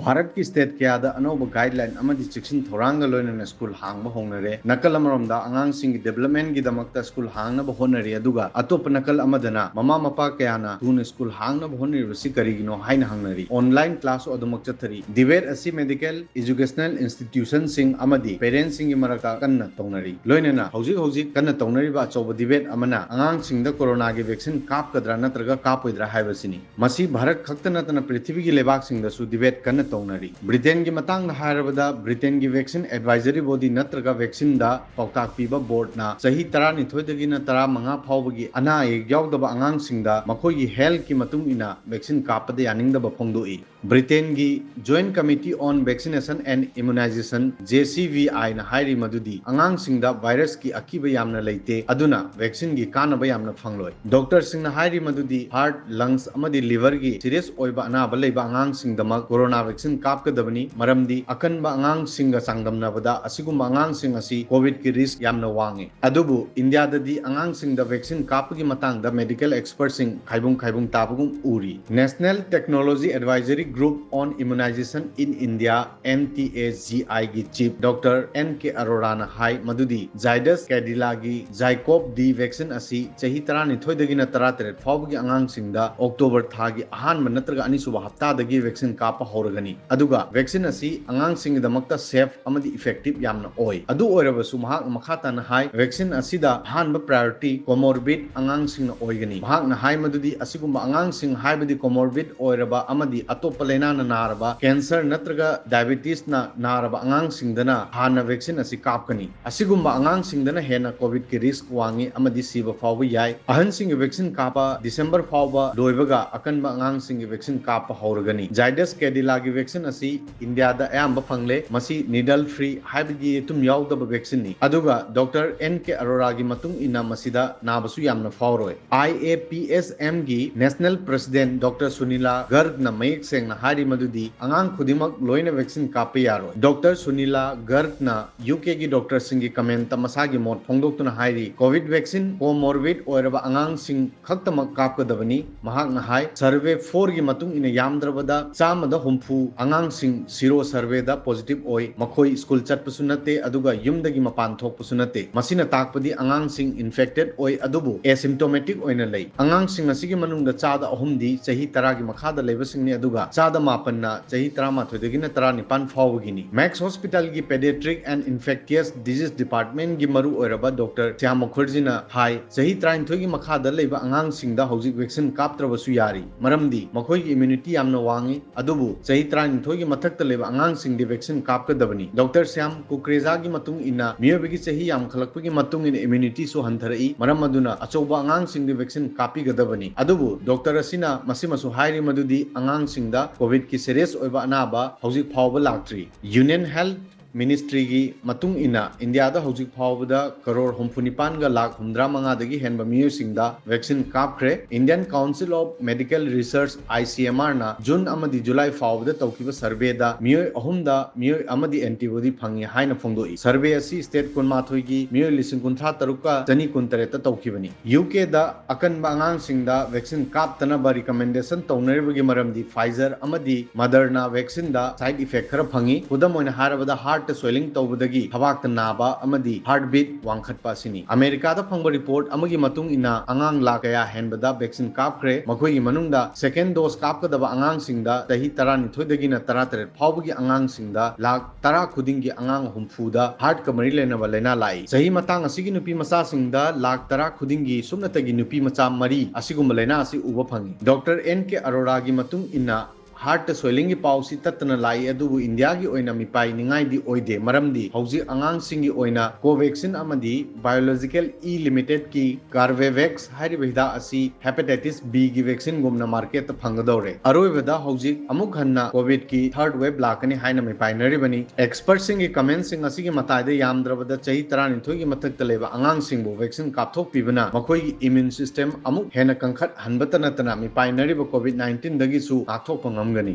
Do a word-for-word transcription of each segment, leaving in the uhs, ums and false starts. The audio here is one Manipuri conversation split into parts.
ꯚꯥꯔꯠꯀꯤ state ꯀꯌꯥꯗ ꯑꯅꯧꯕ guideline ꯑꯃꯗꯤ ꯆꯦꯛꯁꯤꯟ ꯊꯧꯔꯥꯡꯒ ꯂꯣꯏꯅꯅ school ꯍꯥꯡꯕ ꯍꯧꯅꯔꯦ꯫ ꯅꯥꯀꯜ ꯑꯃꯔꯣꯝꯗ ꯑꯉꯥꯡꯁꯤꯡꯒꯤ developmentꯒꯤꯗꯃꯛꯇ school ꯍꯥꯡꯅꯕ ꯍꯣꯠꯅꯔꯤ, ꯑꯗꯨꯒ ꯑꯇꯣꯞꯄ ꯅꯥꯀꯜ ꯑꯃꯗꯅ ꯃꯃꯥ ꯃꯄꯥ ꯀꯌꯥꯅ ꯊꯨꯅ school ꯍꯥꯡꯅꯕ ꯍꯣꯠꯅꯔꯤꯕꯁꯤ ꯀꯔꯤꯒꯤꯅꯣ ꯍꯥꯏꯅ ꯍꯪꯅꯔꯤ꯫ Online classꯁꯨ ꯑꯗꯨꯃꯛ ꯆꯠꯊꯔꯤ꯫ Debate ꯑꯁꯤ medical, educational institutionꯁꯤꯡ ꯑꯃꯗꯤ parentsꯁꯤꯡꯒꯤ ꯃꯔꯛꯇ ꯀꯟꯅ ꯇꯧꯅꯔꯤ꯫ ꯂꯣꯏꯅꯅ ꯍꯧꯖꯤꯛ ꯍꯧꯖꯤꯛ ꯀꯟꯅ ꯇꯧꯅꯔꯤꯕ ꯑꯆꯧꯕ debate ꯑꯃꯅ ꯑꯉꯥꯡꯁꯤꯡꯗ coronaꯒꯤ vaccine ꯀꯥꯞꯀꯗ꯭ꯔꯥ ꯅꯠꯇ꯭ꯔꯒ ꯀꯥꯞꯄꯣꯏꯗ꯭ꯔꯥ ꯍꯥꯏꯕꯁꯤꯅꯤ꯫ ꯃꯁꯤ ꯚꯥꯔꯠ ꯈꯛꯇ ꯅꯠꯇꯅ ꯄ꯭ꯔꯤꯊꯤꯕꯤꯒꯤ ꯂꯩꯕꯥꯛꯁꯤꯡꯗꯁꯨ debate ꯀꯟꯅ ꯇꯧꯅꯔꯤ꯫ Britainꯒꯤ ꯃꯇꯥꯡꯗ ꯍꯥꯏꯔꯕꯗ, Britainꯒꯤ vaccine advisory body ꯅꯠꯇ꯭ꯔꯒ vaccineꯗ ꯄꯥꯎꯇꯥꯛ ꯄꯤꯕ boardꯅ ꯆꯍꯤ ꯇꯔꯥꯅꯤꯊꯣꯏꯗꯒꯤꯅ ꯇꯔꯥꯃꯉꯥ ꯐꯥꯎꯕꯒꯤ ꯑꯅꯥ ꯑꯌꯦꯛ ꯌꯥꯎꯗꯕ ꯑꯉꯥꯡꯁꯤꯡꯗ ꯃꯈꯣꯏꯒꯤ healthꯀꯤ ꯃꯇꯨꯡ ꯏꯟꯅ vaccine ꯀꯥꯞꯄꯗ ꯌꯥꯅꯤꯡꯗꯕ ꯐꯣꯡꯗꯣꯛꯏ꯫ Britainꯒꯤ Joint Committee on Vaccination and Immunization, JCVIꯅ ꯍꯥꯏꯔꯤ ꯃꯗꯨꯗꯤ ꯑꯉꯥꯡꯁꯤꯡꯗ virusꯀꯤ ꯑꯀꯤꯕ ꯌꯥꯝꯅ ꯂꯩꯇꯦ, ꯑꯗꯨꯅ vaccineꯒꯤ ꯀꯥꯟꯅꯕ ꯌꯥꯝꯅ ꯐꯪꯂꯣꯏ꯫ Doctorꯁꯤꯡꯅ ꯍꯥꯏꯔꯤ ꯃꯗꯨꯗꯤ heart, lungs ꯑꯃꯗꯤ liverꯒꯤ serious ꯑꯣꯏꯕ ꯑꯅꯥꯕ ꯂꯩꯕ ꯑꯉꯥꯡꯁꯤꯡꯗꯃꯛ corona vaccine ꯀꯥꯞꯀꯗꯕꯅꯤ, ꯃꯔꯝꯗꯤ ꯑꯀꯟꯕ ꯑꯉꯥꯡꯁꯤꯡꯒ ꯆꯥꯡꯗꯝꯅꯕꯗ ꯑꯁꯤꯒꯨꯝꯕ ꯑꯉꯥꯡꯁꯤꯡ ꯑꯁꯤ COVIDꯀꯤ risk ꯌꯥꯝꯅ ꯋꯥꯡꯉꯤ꯫ ꯑꯗꯨꯕꯨ ꯏꯟꯗꯤꯌꯥꯗꯗꯤ ꯑꯉꯥꯡꯁꯤꯡꯗ vaccine ꯀꯥꯞꯄꯒꯤ ꯃꯇꯥꯡꯗ medical expertꯁꯤꯡ ꯈꯥꯏꯕꯨꯡ ꯈꯥꯏꯕꯨꯡ ꯇꯥꯕꯒꯨꯝ ꯎꯔꯤ꯫ National Technology Advisory Group on Immunization in India, NTAGIꯒꯤ chief Doctor N K Aroraꯅ ꯍꯥꯏ ꯃꯗꯨꯗꯤ Zydus Cadilagꯤ ZyCoV-D vaccine ꯑꯁꯤ ꯆꯍꯤ ꯇꯔꯥꯅꯤꯊꯣꯏꯗꯒꯤꯅ ꯇꯔꯥꯇꯔꯦꯠ ꯐꯥꯎꯕꯒꯤ ꯑꯉꯥꯡꯁꯤꯡꯗ October ꯊꯥꯒꯤ ꯑꯍꯥꯟꯕ ꯅꯠꯇ꯭ꯔꯒ ꯑꯅꯤꯁꯨꯕ ꯍꯞꯇꯥꯗꯒꯤ vaccine ꯀꯥꯞꯄ ꯍꯧꯔꯒꯅꯤ꯫ ꯑꯗꯨꯒ vaccine ꯑꯁꯤ ꯑꯉꯥꯡꯁꯤꯡꯒꯤꯗꯃꯛꯇ safe ꯑꯃꯗꯤ effective ꯌꯥꯝꯅ ꯑꯣꯏ꯫ ꯑꯗꯨ ꯑꯣꯏꯔꯕꯁꯨ ꯃꯍꯥꯛꯅ ꯃꯈꯥ ꯇꯥꯅ ꯍꯥꯏ, vaccine ꯑꯁꯤꯗ ꯑꯍꯥꯟꯕ priority comorbid ꯑꯉꯥꯡꯁꯤꯡꯅ ꯑꯣꯏꯒꯅꯤ꯫ ꯃꯍꯥꯛꯅ ꯍꯥꯏ ꯃꯗꯨꯗꯤ ꯑꯁꯤꯒꯨꯝꯕ ꯑꯉꯥꯡꯁꯤꯡ, ꯍꯥꯏꯕꯗꯤ comorbid ꯑꯣꯏꯔꯕ ꯑꯃꯗꯤ ꯑꯇꯣꯞꯄ ꯂꯥꯏꯅꯥꯅ ꯅꯥꯔꯕ, cancerꯅ ꯅꯠꯇ꯭ꯔꯒ diabetesꯅ ꯅꯥꯔꯕ ꯑꯉꯥꯡꯁꯤꯡꯗꯅ ꯍꯥꯟꯅ vaccine ꯑꯁꯤ ꯀꯥꯞꯀꯅꯤ꯫ ꯑꯁꯤꯒꯨꯝꯕ ꯑꯉꯥꯡꯁꯤꯡꯗꯅ ꯍꯦꯟꯅ COVIDꯀꯤ risk ꯋꯥꯡꯉꯤ ꯑꯃꯗꯤ ꯁꯤꯕ ꯐꯥꯎꯕ ꯌꯥꯏ꯫ ꯑꯍꯟꯁꯤꯡꯒꯤ vaccine ꯀꯥꯞꯄ December ꯐꯥꯎꯕ ꯂꯣꯏꯕꯒ ꯑꯀꯟꯕ ꯑꯉꯥꯡꯁꯤꯡꯒꯤ vaccine ꯀꯥꯞꯄ ꯍꯧꯔꯒꯅꯤ꯫ Zydus Cadilagꯒꯤ vaccine ꯑꯁꯤ ꯏꯟꯗꯤꯌꯥꯗ ꯑꯌꯥꯝꯕ ꯐꯪꯂꯦ꯫ ꯃꯁꯤ needle free, ꯍꯥꯏꯕꯗꯤ ꯌꯦꯇꯨꯝ ꯌꯥꯎꯗꯕ vaccineꯅꯤ꯫ ꯑꯗꯨꯒ Doctor N K Aroraꯒꯤ ꯃꯇꯨꯡ ꯏꯟꯅ ꯃꯁꯤꯗ ꯅꯥꯕꯁꯨ ꯌꯥꯝꯅ ꯐꯥꯎꯔꯣꯏ꯫ IAPSMꯒꯤ National President Doctor Sunila Gargꯅ ꯃꯌꯦꯛ ꯁꯦꯡꯅ ꯍꯥꯏꯔꯤ ꯃꯗꯨꯗꯤ ꯑꯉꯥꯡ ꯈꯨꯗꯤꯡꯃꯛ ꯂꯣꯏꯅ vaccine ꯀꯥꯞꯄ ꯌꯥꯔꯣꯏ꯫ ꯗꯣꯛꯇꯔ ꯁꯨꯅꯤꯂꯥ ꯒꯔꯒꯅ ꯌꯨ ꯀꯦꯒꯤ ꯗꯣꯛꯇꯔꯁꯤꯡꯒꯤ commentꯇ ꯃꯁꯥꯒꯤ ꯃꯣꯠ ꯐꯣꯡꯗꯣꯛꯇꯨꯅ ꯍꯥꯏꯔꯤ, COVID vaccine comorbid ꯑꯣꯏꯔꯕ ꯑꯉꯥꯡꯁꯤꯡ ꯈꯛꯇꯃꯛ ꯀꯥꯞꯀꯗꯕꯅꯤ꯫ ꯃꯍꯥꯛꯅ ꯍꯥꯏ, survey fourꯒꯤ ꯃꯇꯨꯡ ꯏꯟꯅ ꯌꯥꯝꯗ꯭ꯔꯕꯗ ꯆꯥꯝꯃꯗ ꯍꯨꯝꯐꯨ ꯑꯉꯥꯡꯁꯤꯡ sero surveyꯗ positive ꯑꯣꯏ꯫ ꯃꯈꯣꯏ ꯁ꯭ꯀꯨꯜ ꯆꯠꯄꯁꯨ ꯅꯠꯇꯦ, ꯑꯗꯨꯒ ꯌꯨꯝꯗꯒꯤ ꯃꯄꯥꯟ ꯊꯣꯛꯄꯁꯨ ꯅꯠꯇꯦ꯫ ꯃꯁꯤꯅ ꯇꯥꯛꯄꯗꯤ ꯑꯉꯥꯡꯁꯤꯡ infected ꯑꯣꯏ, ꯑꯗꯨꯕꯨ asymptomatic ꯑꯣꯏꯅ ꯂꯩ꯫ ꯑꯉꯥꯡꯁꯤꯡ ꯑꯁꯤꯒꯤ ꯃꯅꯨꯡꯗ ꯆꯥꯗ ꯑꯍꯨꯝꯗꯤ ꯆꯍꯤ ꯇꯔꯥꯒꯤ ꯃꯈꯥꯗ ꯂꯩꯕꯁꯤꯡꯅꯤ, ꯑꯗꯨꯒ ꯆꯥꯗ ꯃꯥꯄꯟꯅ ꯆꯍꯤ ꯇꯔꯥꯃꯥꯊꯣꯏꯗꯒꯤꯅ ꯇꯔꯥꯅꯤꯄꯥꯟ ꯐꯥꯎꯕꯒꯤꯅꯤ꯫ Max Hospitalꯒꯤ Pediatric and Infectious Disease Departmentꯒꯤ ꯃꯔꯨ ꯑꯣꯏꯔꯕ ꯗꯣꯛꯇꯔ ꯁ꯭ꯌꯥꯝ ꯃꯨꯈꯔꯖꯤꯅ ꯍꯥꯏ, ꯆꯍꯤ ꯇꯔꯥꯅꯤꯊꯣꯏꯒꯤ ꯃꯈꯥꯗ ꯂꯩꯕ ꯑꯉꯥꯡꯁꯤꯡꯗ ꯍꯧꯖꯤꯛ vaccine ꯀꯥꯞꯇ꯭ꯔꯕꯁꯨ ꯌꯥꯔꯤ, ꯃꯔꯝꯗꯤ ꯃꯈꯣꯏꯒꯤ immunity ꯌꯥꯝꯅ ꯋꯥꯡꯏ꯫ ꯑꯗꯨꯕꯨ ꯆꯍꯤ ꯇꯔꯥꯅꯤꯊꯣꯏꯒꯤ ꯃꯊꯛꯇ ꯂꯩꯕ ꯑꯉꯥꯡꯁꯤꯡꯗꯤ vaccine ꯀꯥꯞꯀꯗꯕꯅꯤ꯫ ꯗꯣꯛꯇꯔ ꯁ꯭ꯌꯥꯝ ꯀꯨꯀ꯭ꯔꯦꯖꯥꯒꯤ ꯃꯇꯨꯡ ꯏꯟꯅ, ꯃꯤꯑꯣꯏꯕꯒꯤ ꯆꯍꯤ ꯌꯥꯝꯈꯠꯂꯛꯄꯒꯤ ꯃꯇꯨꯡ ꯏꯟꯅ immunityꯁꯨ ꯍꯟꯊꯔꯛꯏ, ꯃꯔꯝ ꯑꯗꯨꯅ ꯑꯆꯧꯕ ꯑꯉꯥꯡꯁꯤꯡꯗꯤ vaccine ꯀꯥꯞꯄꯤꯒꯗꯕꯅꯤ꯫ ꯑꯗꯨꯕꯨ ꯗꯣꯛꯇꯔ ꯑꯁꯤꯅ ꯃꯁꯤꯃꯁꯨ ꯍꯥꯏꯔꯤ ꯃꯗꯨꯗꯤ ꯑꯉꯥꯡꯁꯤꯡꯗ COVIDꯀꯤ serious ꯑꯣꯏꯕ ꯑꯅꯥꯕ ꯍꯧꯖꯤꯛ ꯐꯥꯎꯕ ꯂꯥꯛꯇ꯭ꯔꯤ꯫ Union Health Ministryꯒꯤ ꯃꯇꯨꯡ ꯏꯟꯅ, ꯏꯟꯗꯤꯌꯥꯗ ꯍꯧꯖꯤꯛ ꯐꯥꯎꯕꯗ ꯀꯔꯣꯔ ꯍꯨꯝꯐꯨ ꯅꯤꯄꯥꯟꯒ ꯂꯥꯈ ꯍꯨꯝꯗ꯭ꯔꯥ ꯃꯉꯥꯗꯒꯤ ꯍꯦꯟꯕ ꯃꯤꯑꯣꯏꯁꯤꯡꯗ vaccine ꯀꯥꯞꯈ꯭ꯔꯦ꯫ Indian Council of Medical Research, ICMRꯅ ꯖꯨꯟ ꯑꯃꯗꯤ ꯖꯨꯂꯥꯏ ꯐꯥꯎꯕꯗ ꯇꯧꯈꯤꯕ surveyꯗ ꯃꯤꯑꯣꯏ ꯑꯍꯨꯝꯗ ꯃꯤꯑꯣꯏ ꯑꯃꯗꯤ antibody ꯐꯪꯉꯤ ꯍꯥꯏꯅ ꯐꯣꯡꯗꯣꯛꯏ꯫ Survey ꯑꯁꯤ state ꯀꯨꯟꯃꯥꯊꯣꯏꯒꯤ ꯃꯤꯑꯣꯏ ꯂꯤꯁꯤꯡ ꯀꯨꯟꯊ꯭ꯔꯥ ꯇꯔꯨꯛꯀ ꯆꯅꯤ ꯀꯨꯟꯇꯔꯦꯠꯇ ꯇꯧꯈꯤꯕꯅꯤ꯫ ꯌꯨ ꯀꯦꯗ ꯑꯀꯟꯕ ꯑꯉꯥꯡꯁꯤꯡꯗ vaccine ꯀꯥꯞꯇꯅꯕ recommendation ꯇꯧꯅꯔꯤꯕꯒꯤ ꯃꯔꯝꯗꯤ Pfizer ꯑꯃꯗꯤ Moderna vaccineꯗ side effect ꯈꯔ ꯐꯪꯉꯤ꯫ ꯈꯨꯗꯝ ꯑꯣꯏꯅ ꯍꯥꯏꯔꯕꯗ, heartꯇ swelling ꯇꯧꯕꯗꯒꯤ ꯊꯕꯥꯛꯇ ꯅꯥꯕ ꯑꯃꯗꯤ heartbeat ꯋꯥꯡꯈꯠꯄ ꯑꯁꯤꯅꯤ꯫ ꯑꯃꯦꯔꯤꯀꯥꯗ ꯐꯪꯕ report ꯑꯃꯒꯤ ꯃꯇꯨꯡ ꯏꯟꯅ, ꯑꯉꯥꯡ ꯂꯥꯈ ꯀꯌꯥ ꯍꯦꯟꯕꯗ vaccine ꯀꯥꯞꯈ꯭ꯔꯦ꯫ ꯃꯈꯣꯏꯒꯤ ꯃꯅꯨꯡꯗ second dose ꯀꯥꯞꯀꯗꯕ ꯑꯉꯥꯡꯁꯤꯡꯗ ꯆꯍꯤ ꯇꯔꯥꯅꯤꯊꯣꯏꯗꯒꯤꯅ ꯇꯔꯥꯇꯔꯦꯠ ꯐꯥꯎꯕꯒꯤ ꯑꯉꯥꯡꯁꯤꯡꯗ ꯂꯥꯈ ꯇꯔꯥ ꯈꯨꯗꯤꯡꯒꯤ ꯑꯉꯥꯡ ꯍꯨꯝꯐꯨꯗ heartꯀ ꯃꯔꯤ ꯂꯩꯅꯕ ꯂꯥꯏꯅꯥ ꯂꯥꯛꯏ꯫ ꯆꯍꯤ ꯃꯇꯥꯡ ꯑꯁꯤꯒꯤ ꯅꯨꯄꯤ ꯃꯆꯥꯁꯤꯡꯗ ꯂꯥꯈ ꯇꯔꯥ ꯈꯨꯗꯤꯡꯒꯤ ꯁꯨꯞꯅꯇꯒꯤ ꯅꯨꯄꯤ ꯃꯆꯥ ꯃꯔꯤ ꯑꯁꯤꯒꯨꯝꯕ ꯂꯥꯏꯅꯥ ꯑꯁꯤ ꯎꯕ ꯐꯪꯉꯤ꯫ ꯗꯣꯛꯇꯔ ꯑꯦꯟ ꯀꯦ ꯑꯔꯣꯔꯥꯒꯤ ꯃꯇꯨꯡ ꯏꯟꯅ, heartꯇ swellingꯒꯤ ꯄꯥꯎꯁꯤ ꯇꯠꯇꯅ ꯂꯥꯛꯏ, ꯑꯗꯨꯕꯨ ꯏꯟꯗꯤꯌꯥꯒꯤ ꯑꯣꯏꯅ ꯃꯤꯄꯥꯏꯅꯤꯡꯉꯥꯏꯗꯤ ꯑꯣꯏꯗꯦ, ꯃꯔꯝꯗꯤ ꯍꯧꯖꯤꯛ ꯑꯉꯥꯡꯁꯤꯡꯒꯤ ꯑꯣꯏꯅ Covaxin ꯑꯃꯗꯤ Biological E Limitedꯀꯤ Corbevax ꯍꯥꯏꯔꯤꯕ ꯍꯤꯗꯥꯛ ꯑꯁꯤ hepatitis Bꯒꯤ vaccineꯒꯨꯝꯅ marketꯇ ꯐꯪꯒꯗꯧꯔꯦ꯫ ꯑꯔꯣꯏꯕꯗ ꯍꯧꯖꯤꯛ ꯑꯃꯨꯛ ꯍꯟꯅ COVIDꯀꯤ third wave ꯂꯥꯛꯀꯅꯤ ꯍꯥꯏꯅ ꯃꯤꯄꯥꯏꯅꯔꯤꯕꯅꯤ꯫ Expertꯁꯤꯡꯒꯤ commentꯁꯤꯡ ꯑꯁꯤꯒꯤ ꯃꯇꯥꯏꯗ, ꯌꯥꯝꯗ꯭ꯔꯕꯗ ꯆꯍꯤ ꯇꯔꯥꯅꯤꯊꯣꯏꯒꯤ ꯃꯊꯛꯇ ꯂꯩꯕ ꯑꯉꯥꯡꯁꯤꯡꯕꯨ vaccine ꯀꯥꯞꯊꯣꯛꯄꯤꯕꯅ ꯃꯈꯣꯏꯒꯤ immune system ꯑꯃꯨꯛ ꯍꯦꯟꯅ ꯀꯟꯈꯠꯍꯟꯕꯇ ꯅꯠꯇꯅ ꯃꯤꯄꯥꯏꯅꯔꯤꯕ COVID nineteenꯗꯒꯤꯁꯨ ꯉꯥꯛꯊꯣꯛꯄ ꯉꯝꯒꯅꯤ꯫ ꯐꯪꯒꯅꯤ꯫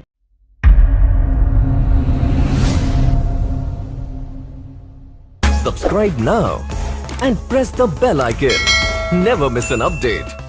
Subscribe now and press the bell icon. Never miss an update.